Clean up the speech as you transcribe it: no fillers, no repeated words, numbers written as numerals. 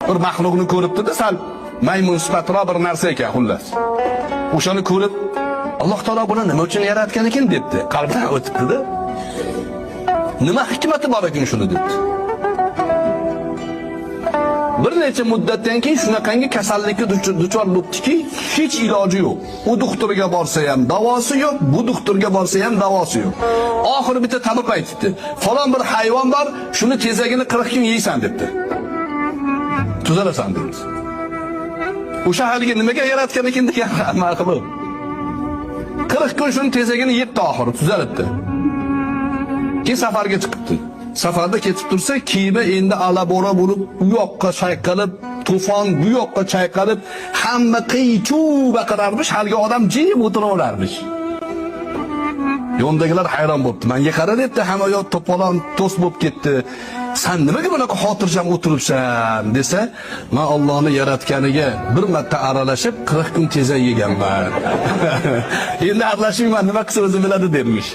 Bir maxluqni ko'ribdi-da, sal maymun sifatroq bir narsa ekan xullas. O'shani ko'rib, Alloh taolo buni nima uchun yaratgan ekan debdi. Qalbidan o'tibdi-da. Nima hikmati bor ekan shuni debdi. Bir necha muddatdan keyin shunaqangi kasallikka duchor bo'ptiki, hech iloji yo'q. U doktorga borsa ham davosi yo'q, bu doktorga borsa ham davosi yo'q. Oxiri bitta tabib aytibdi. Falon bir hayvon bor, shuni tezagini 40 kun yeysan debdi. Tuzalasan debdi. O'sha haligi nimaga yaratgan ekan degan maxluq. 40 kun shuni tezagini yebdi, oxiri tuzalibdi. Keyin safarga chiqibdi. Safarda ketib tursa, kema endi alabora bo'lib, u yoqqa chayqalib, to'fon bu yoqqa chayqalib, hamma qiy-chuv baqirarmish, haligi odam jim o'tiraverarmish. Yo'ldagilar hayron bo'pti. Menga qara debdi, hamma yoq to'polon to's bo'lib ketdi. San nimaga bunaqa xotirjam o'tiribsan desa, men Allohni yaratganiga bir marta aralashib 40 kun tezak yeganman. Endi aralashmayman, nima qilsa o'zi biladi dermish.